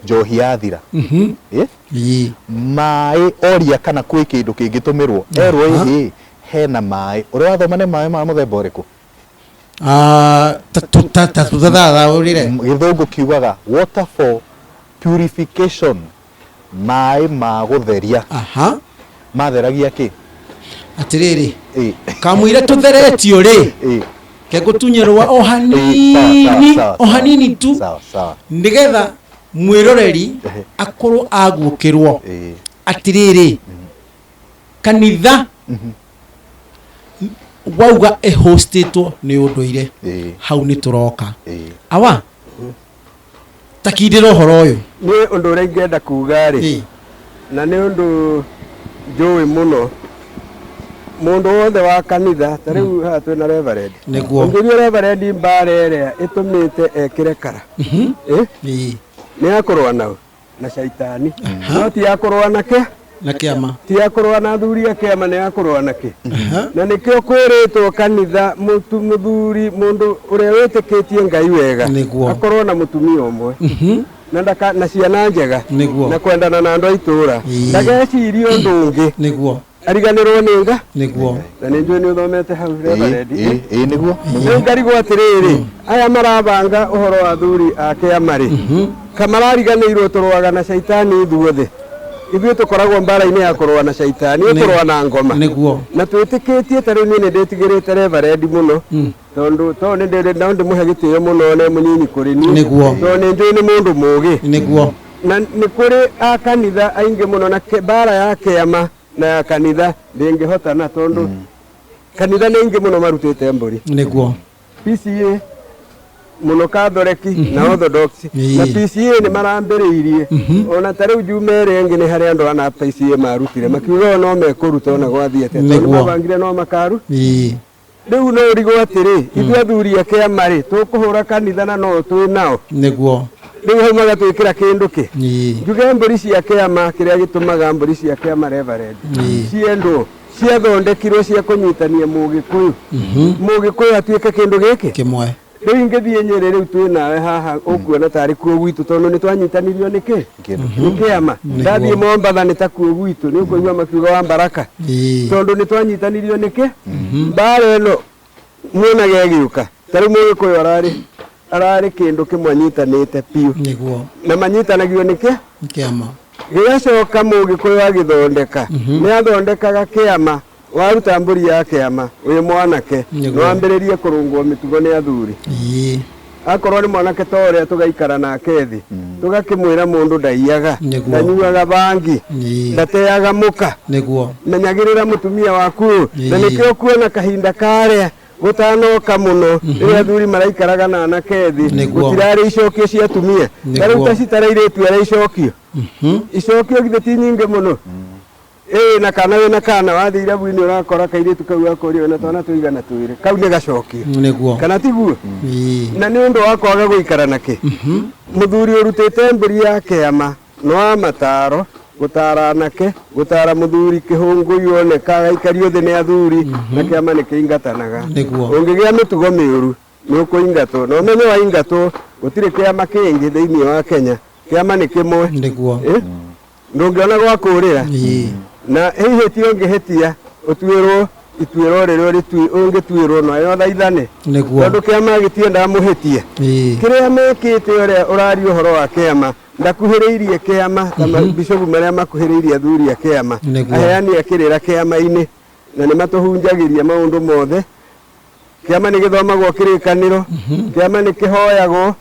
njohi yathira. Maĩ oria kana kwĩ kĩndũ kĩngĩtũmĩrwo, erwo ĩhĩ hena maĩ. Ũrĩa wathoma nĩ maĩ ma mũthemba ũrĩkũ? Tatũthathaũrĩre. Gĩthũngũ kiugaga water for purification, maĩ ma gũtheria. Aha. Matheragia kĩ? Atĩrĩrĩ, kamũira tũtheretio rĩ, kegũtunyĩrwo o hanini, o hanini tu, nĩgetha mwĩroreri akorwo aguũkĩrwo atĩrĩrĩ, kanitha wauga ĩhostĩtwo nĩ ũndũire, hau nĩ tũroka. Awa, takindĩra ũhoro ũyũ. Nĩ ũndũ ũrĩa ingĩenda kuga rĩ, na nĩ ũndũ njũĩ mũno, mũndũ wothe wa kanitha, ta rĩu haha twĩna reverend. Nĩguo. Ũngĩũria reverend mbara ĩrĩa ĩtũmĩte ekĩre kara. Nĩ ya kũrũa nao na caitani. No ti ya kũrũa na kĩ? Na kĩama. Ti ya kũrũa na athuri a kĩama, nĩ ya kũrũa na kĩ? Na nĩkĩo kwĩrĩtwo kanitha mũthuri mũndũ ũrĩa wĩtĩkĩtie Ngai wega akorwo na mũtumia ũmwe. Na ndaka na ciana njega. Nĩguo. Na kwendana na andũ a itũra. Ndagecirie ũndũ ũngĩ. Nĩguo. Ariganĩrwo nĩ nga. Nĩguo. Na nĩ njũĩ nĩ ũthomete hau Reverend. Ĩĩ, ĩĩ nĩguo. Rĩu ngarigwo atĩrĩrĩ, aya marabanga ũhoro wa athuri a kĩama rĩ, kamarariganĩirwo tũrũaga na caitani ithuothe. Ithuĩ tũkoragwo mbara-inĩ ya kũrũa na caitani, kũrũa na ngoma. Nĩguo. Na twĩtĩkĩtie ta rĩu niĩ nĩ ndĩtigĩrĩte Reverend mũno, tondũ to nĩ ndĩrĩ no ndĩmũhe gĩtĩo mũno nĩ mũnyinyi kũrĩ niĩ. Nĩguo. Tondũ nĩ njũĩ nĩ mũndũ mũũgĩ. Nĩguo. Na nĩ kũrĩ a kanitha aingĩ mũno na mbara ya kĩama na ya kanitha ndĩngĩhotana tondũ kanitha nĩ aingĩ mũno marutĩte mbũri. Nĩguo. PCA mũno Catholic na Orthodox na PCA nĩ marambĩrĩirie ona ta rĩu Juma ĩrĩa ĩngĩ nĩ harĩ andũ ana PCA marutire makiuga o no mekũruta ona gwathiĩ atĩa tondũ mabangire no makaru. Rĩu no ũrigwo atĩrĩ, ithuĩ athuri a kĩama rĩ, tũkũhũra kanitha na no twĩ nao. Nĩguo. Rĩu hau magatwĩkĩra kĩndũ kĩ. Njuge mbũri cia kĩama kĩrĩa gĩtũmaga mbũri cia kĩama Reverend ciendwo ciathondekirwo cia kũnyitania Mũgĩkũyũ. Mũgĩkũyũ atuĩke kĩndũ gĩkĩ kĩmwe. Rĩu ingĩthiĩ Nyĩrĩ rĩu twĩ nawe haha ũkuona tarĩ kuo gwitũ tondũ nĩ twanyitanirio nĩ kĩ? Nĩ kĩama. Ndathiĩ Mombatha nĩ ta kuo gwitũ nĩ ũkũigua makiuga wa Baraka. Tondũ nĩ twanyitanirio nĩ kĩ? Mbara ĩno muonaga ĩgĩũka. Ta rĩu Mũgĩkũyũ ararĩ kĩndũ kĩmwe anyitanĩte biũ. Nĩguo. Na manyitanagio nĩ kĩ? Kĩama. Gĩgacoka Mũgĩkũyũ agĩthondeka. Nĩ athondekaga kĩama. Waruta mbũri ya kĩama wĩ mwanake nĩwambĩrĩrie kũrũngwo mĩtugo nĩ athuri. Akorwo nĩ mwanake ta ũrĩa tũgaikara nake thĩ tũgakĩmwĩra mũndũ ndaiyaga, ndanyuaga bangi, ndateaga mũka. Nĩguo. Menyagĩrĩra mũtumia waku. Na nĩkĩo kuona kahinda karĩa gũtanoka mũno rĩrĩa athuri maraikaraga na anake thĩ gũtirarĩ icokio cia atumia. Ta rĩu ta citarairĩtu arĩa icokio. Icokio githĩ ti nyingĩ mũno. Na kana wĩna kana wathiĩ irabu-inĩ ũrakora kairĩtu kau gakũria wĩna twana tũigana twĩrĩ kau nĩ gacokio. Nĩguo. Kana tiguo? Na nĩ ũndũ wa kwaga gũikara nakĩ. Mũthuri ũrutĩte mbũri ya kĩama no wa mataro gũtara anake gũtara mũthuri kĩhũngũi oneka agaikario thĩ nĩ athuri na kĩama nĩ kĩingatanaga. Nĩguo. Ũngĩgĩa mĩtugo mĩũru nĩ ũkũingatwo na ũmenye waingatwo gũtirĩ kĩama kĩngĩ thĩinĩ wa Kenya. Kĩama nĩ kĩmwe. Nĩguo. Ndũngĩona gwa kũũrĩra. Na ihĩtia ũngĩhĩtia ũtuĩrwo ituĩro rĩrĩa ũngĩtuĩrwo no yothaithane. Nĩguo. Tondũ kĩama gĩtiendaga mũhĩtie. Kĩrĩa mekĩte ũrĩa ũraria ũhoro wa kĩama ndakuhĩrĩirie kĩama ta bishopu marĩa makuhĩrĩirie athuri a kĩama. Aheani a kĩrĩra kĩama-inĩ na nĩ matũhunjagĩria maũndũ mothe. Kĩama nĩ gĩthomagwo kĩrĩkanĩro, kĩama nĩ kĩhoyagwo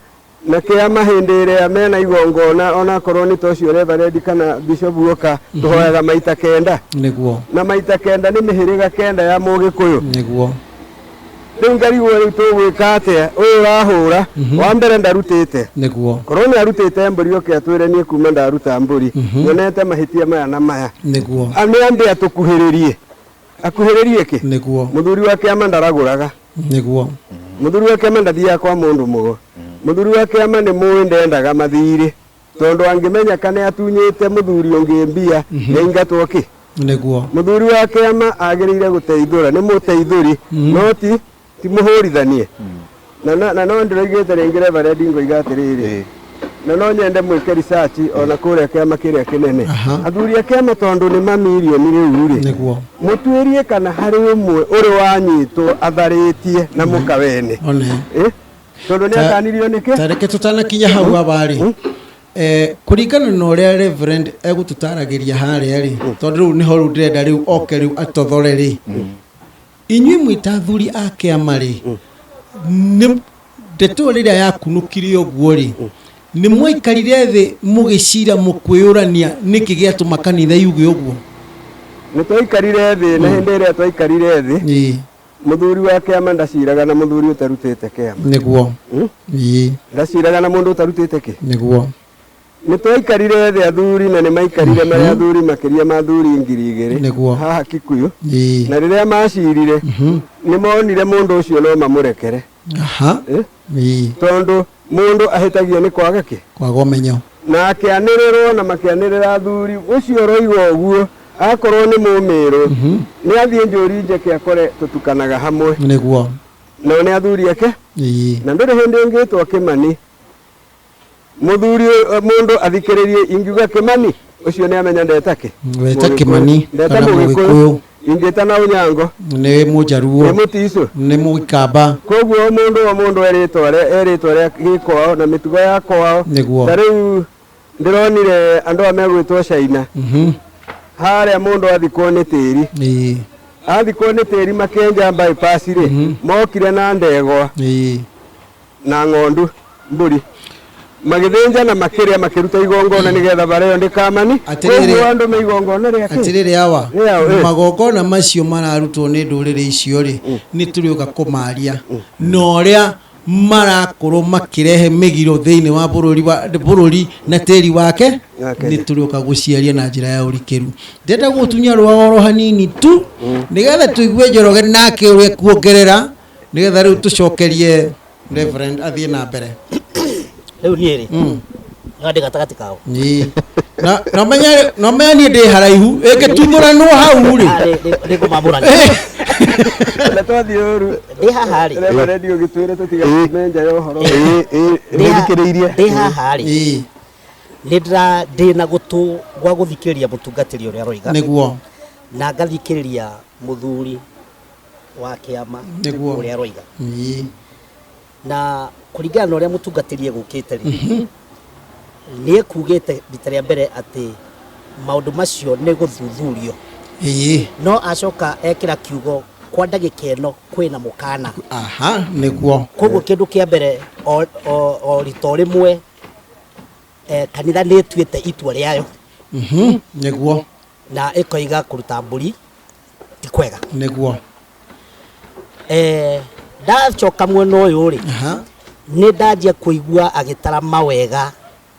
na kĩama hĩndĩ ĩrĩa mena igongona onakorwo nĩ ta ũcio Reverend kana Bishop oka tũhoyaga maita kenda. Nĩguo. Na maita kenda nĩ mĩhĩrĩga kenda ya Mũgĩkũyũ. Nĩguo. Rĩu ngarigwo rĩu tũgwĩka atĩa ũyũ ũrahũra wa mbere ndarutĩte. Nĩguo. Korwo nĩ arutĩte mbũri oke atwĩre niĩ kuma ndaruta mbũri nyonete mahĩtia maya na maya. Nĩguo. Nĩ ambe atũkuhĩrĩrie. Akuhĩrĩrie kĩ? Nĩguo. Mũthuri wa kĩama ndaragũraga. Nĩguo. Mũthuri wa kĩama ndathiaga kwa mũndũ mũgo. Mũthuri wa kĩama nĩ mũĩ ndendaga mathirĩ tondũ angĩmenya kana atunyĩte mũthuri ũngĩ mbia nĩ aingatwo kĩ? Nĩguo. Mũthuri wa kĩama agĩrĩire gũteithũra nĩ mũteithũri no ti mũhũrithanie. Na no ndĩroigĩte rĩngĩ Reverend ngoiga atĩrĩrĩ na no nyende mwĩke research ona kũrĩa kĩama kĩrĩa kĩnene. Athuri a kĩama tondũ nĩ mamirioni rĩu rĩ. Nĩguo. Mũtuĩrie kana harĩ ũmwe ũrĩ wanyitwo atharĩtie na mũka wene. Tondũ nĩ akanirio nĩkĩ? Ta reke tũtanakinya hau abarĩ. Kũringana na ũrĩa Reverend egũtũtaragĩria harĩa rĩ, tondũ rĩu nĩho rĩu ndĩrenda rĩu oke rĩu atothore rĩ. Inyuĩ mwĩ ta athuri a kĩama rĩ, nĩ ndeto rĩrĩa yakunũkire ũguo rĩ, nĩ mwaikarire thĩ mũgĩcira mũkwĩyũrania nĩkĩ gĩatũma kanitha yuge ũguo? Nĩ twaikarire thĩ na hĩndĩ ĩrĩa twaikarire thĩ mũthuri wa kĩama ndaciraga na mũthuri ũtarutĩte kĩama. Nĩguo. Ndaciraga na mũndũ ũtarutĩte kĩ? Nĩguo. Nĩ twaikarire thĩ athuri na nĩ maikarire marĩa athuri makĩria ma athuri 2,000 Nĩguo. Haha Kikuyu. Na rĩrĩa macirire nĩ monire mũndũ ũcio no mamũrekere. Tondũ mũndũ ahĩtagio nĩ kwaga kĩ? Kwaga ũmenyo. Na akĩanĩrĩrwo na makĩanĩrĩra athuri ũcio ũroiga ũguo akorwo nĩ mũmĩrũ nĩ athiĩ njũri njeke akore tũtukanaga hamwe. Nĩguo. Nao nĩ athuri ake. Na ndũrĩ hĩndĩ ũngĩtwo Kĩmani Muthuri mundu athikiririe ingiuga Kimani ucio ni amenya ndetake Weta Kimani ndeta kana Mugikuyu Mugikuyu ingita na Unyango nĩ Mũjaruo ni Mutiso nĩ Mũgikamba koguo mundu o mundu eritwa eritwa ria gikwao na mitugo ya kwao. Nĩguo. Ta riu ndironire andu a megwitwo China haria mundu athikwo ni tiri athikwo ni tiri makenja bypass ri mokire na ndegwa na ng'ondu mburi magithinja na makiria makiruta igongona nigetha bareo ndikamani. Atĩrĩrĩ. Koguo andu me igongona rĩa kĩ? Atĩrĩrĩ awa Rĩao, ĩ. magongona macio mararutwo nĩ ndũrĩrĩ icio rĩ nĩ tũrĩũka kũmaria na ũrĩa marakorwo makĩrehe mĩgiro thĩinĩ wa bũrũri wa bũrũri na tĩri wake Wa Kenya. nĩ tũrĩũka gũciaria na njĩra ya ũrikĩru. Ndĩrenda gũtunya rũa oro hanini tu nĩgetha tũigue Njoroge nake ũrĩa kuongerera nĩgetha rĩu tũcokerie Reverend athiĩ na mbere. Rĩu niĩ rĩ no ndĩ gatagatĩ kao. Ĩĩ. Na na ũmenye na ũmenye niĩ ndĩ haraihu ĩngĩtuthũranwo hau rĩ. Nĩ ngũmamũrania. Na twathiĩ ũru Ndĩ haha rĩ Reverend ũgĩtwĩre tũtiga nja ya ũhoro. Ĩ nĩthikĩrĩirie. Ndĩ haha rĩ Ĩĩ. nĩ ndĩra ndĩna gũtũ gwa gũthikĩrĩria mũtungatĩri ũrĩa aroiga Nĩguo. na ngathikĩrĩria mũthuri wa kĩama Nĩguo. ũrĩa aroiga. Ĩĩ. Na kũringana na ũrĩa mũtungatĩri egũkĩte rĩ nĩ ekugĩte rita rĩa mbere atĩ maũndũ macio nĩ gũthuthurio. Ĩĩ. No acoka ekĩra kiugo kwa ndagĩka ĩno kwĩna mũkana. Aha, nĩguo. Koguo kĩndũ kĩa mbere o rita o rĩmwe kanitha nĩ ĩtuĩte itua rĩayo. Nĩguo. Na ĩkoiga kũruta mbũri ti kwega. Nĩguo. Ndacoka mwena ũyũ rĩ Aha. nĩ ndanjia kũigua agĩtara mawega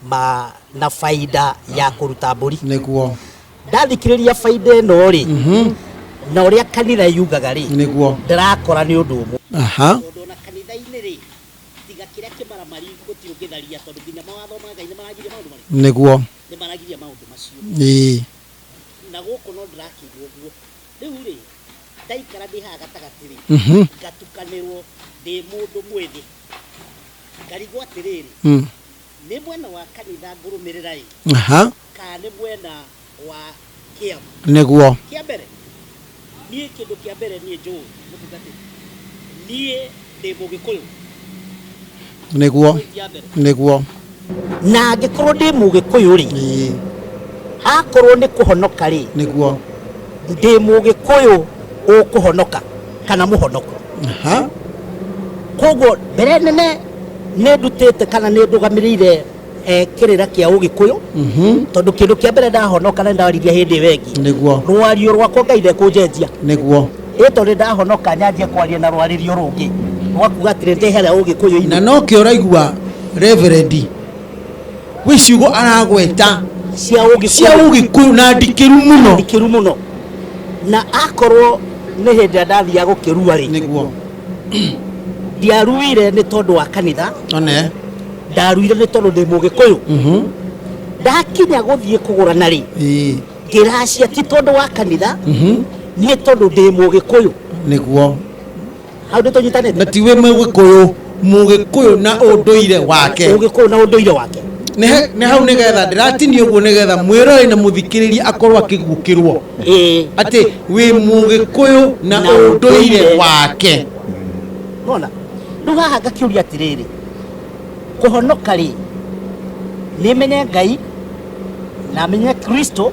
ma na faida ya kũruta mbũri. Nĩguo. Ndathikĩrĩria faida ĩno rĩ na ũrĩa kanitha yugaga rĩ Nĩguo. ndĩrakora nĩ ũndũ ũmwe. Aha. Tondũ ona kanitha-inĩ rĩ tiga kĩrĩa kĩmaramari gũtirĩ ũngĩtharia tondũ nginya mawatho ma Ngai nĩ maragiria maũndũ marĩkũ? Nĩguo. Nĩ maragiria maũndũ macio. Ĩĩ. Na gũkũ no ndĩrakĩigua ũguo. Rĩu rĩ ndaikara ndĩ haha gatagatĩ rĩ ngatukanĩrwo ndĩ mũndũ mwĩthĩ ngarigwo atĩrĩrĩ nĩ mwena wa kanitha ngũrũmĩrĩra ĩ Aha. kana nĩ mwena wa kĩama. Nĩguo. Kĩa mbere niĩ kĩndũ kĩa mbere niĩ njũĩ mũtungatĩri niĩ ndĩ Mũgĩkũyũ. Nĩguo. Point ya mbere. Nĩguo. Na angĩkorwo ndĩ Mũgĩkũyũ rĩ Ĩĩ. akorwo nĩ kũhonoka rĩ Nĩguo. ndĩ Mũgĩkũyũ ũkũhonoka kana mũhonoko. Aha. Koguo mbere nene nĩ ndutĩte kana nĩ ndũgamĩrĩire kĩrĩra kĩa Ũgĩkũyũ tondũ kĩndũ kĩa mbere ndahonoka na ndaririe hĩndĩ ĩyo ĩngĩ. Nĩguo. Rwario rwakwa Ngai ndekũnjenjia. Nĩguo. Ĩ tondũ ndahonoka nyanjie kwaria na rwarĩrio rũngĩ rwa kuga atĩrĩ ndĩ harĩa Ũgĩkũyũ-inĩ. Na nokĩo ũraigua Reverend gwĩ ciugo aragweta cia Ũgĩkũyũ. Cia Ũgĩkũyũ na ndikĩru mũno. Ndikĩru mũno. Na akorwo nĩ hĩndĩ ĩrĩa ndathiaga gũkĩrua rĩ. Nĩguo. Ndiaruire nĩ tondũ wa kanitha. One. Ndaruire nĩ tondũ ndĩ Mũgĩkũyũ. Ndakinya gũthiĩ kũgũrana rĩ. Ĩĩ. Ngĩracia ti tondũ wa kanitha. Niĩ tondũ ndĩ Mũgĩkũyũ. Nĩguo. Hau nĩtũnyitanĩte. Na tiwe Mũgĩkũyũ, Mũgĩkũyũ na ũndũire wake. Mũgĩkũyũ na ũndũire wake. Nĩ hau nĩgetha ndĩratinia ũguo nĩgetha mwĩroreri na mũthikĩrĩria akorwo akĩguũkĩrwo. Ĩĩ. Atĩ wĩ Mũgĩkũyũ na Na ũndũire ũndũire wake. Nona. Rĩu haha ngakĩũria atĩrĩrĩ, kũhonoka rĩ nĩ menye Ngai na menye Kristo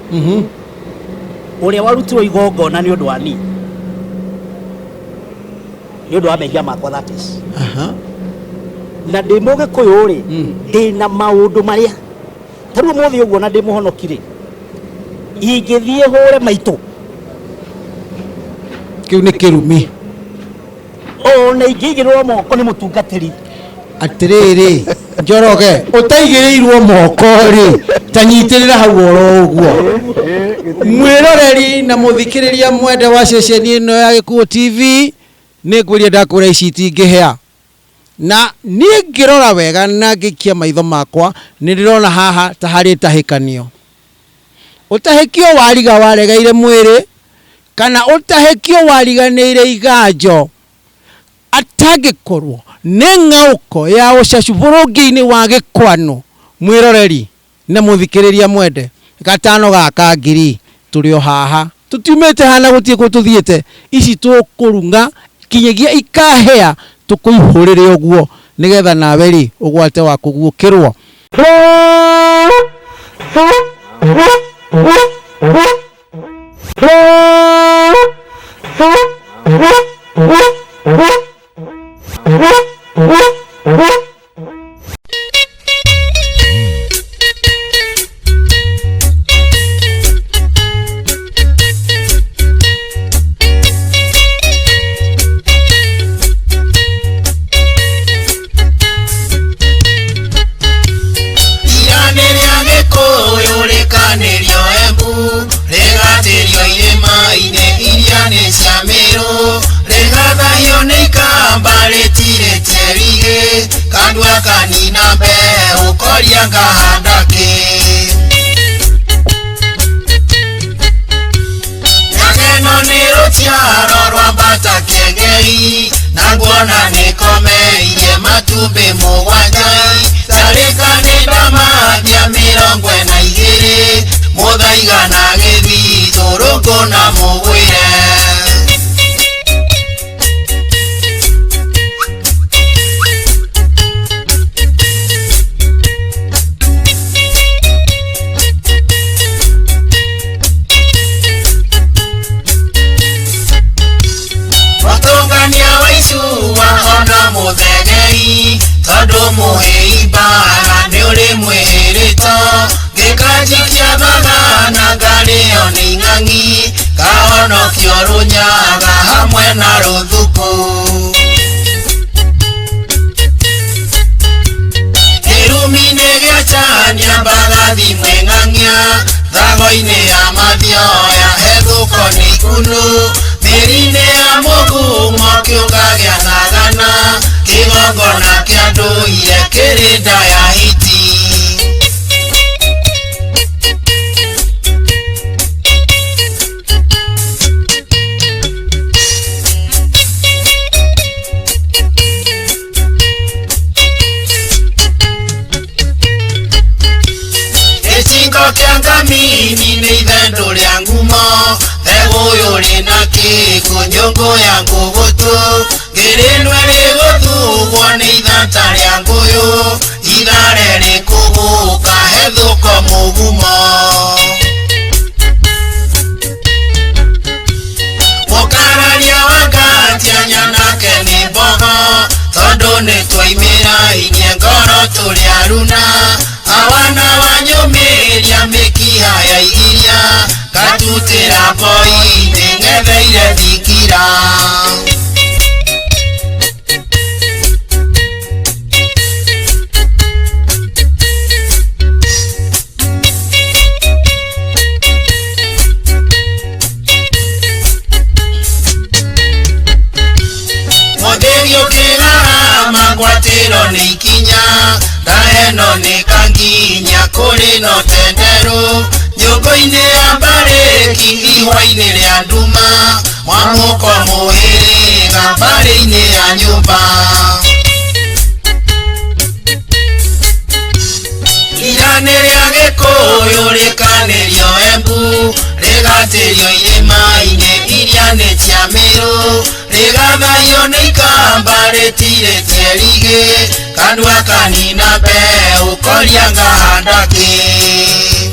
ũrĩa warutirwo igongona nĩ ũndũ wa niĩ, nĩ ũndũ wa mehia makwa, that is. Aha. Na ndĩ Mũgĩkũyũ rĩ ndĩ na maũndũ marĩa ta rĩu ũmũthĩ ũguo na ndĩ mũhonoki rĩ ingĩthiĩ hũre maitũ Kĩu nĩ kĩrumi. Ona ingĩigĩrĩrwo moko nĩ mũtungatĩri. Atĩrĩrĩ Njoroge ũtaigĩrĩirwo moko rĩ ta nyitĩrĩra hau oro ũguo. Mwĩroreri na mũthikĩrĩria mwende wa ceceni ĩno ya Gĩkuũ TV nĩ ngwĩria ndakwĩra ici itingĩhĩa. Na niĩ ngĩrora wega na ngĩikia maitho makwa nĩ ndĩrona haha ta harĩ itahĩkanio. Ũtahĩkio wariga waregeire mwĩrĩ kana ũtahĩkio wariganĩire iganjo atangĩkorwo nĩ ng'aũko ya ũcacu bũrũngi-inĩ wa gĩkwano Mwiroreri na muthikiriria mwende gatano gaka ngiri turi o haha tutiumite hana gutie ku tuthiete ici tukurunga kinyagia ikahea tukuihurire uguo nigetha nawe ri ugwate wa kuguukirwo. Kanua kanina mbeũ koria ngahanda kĩ.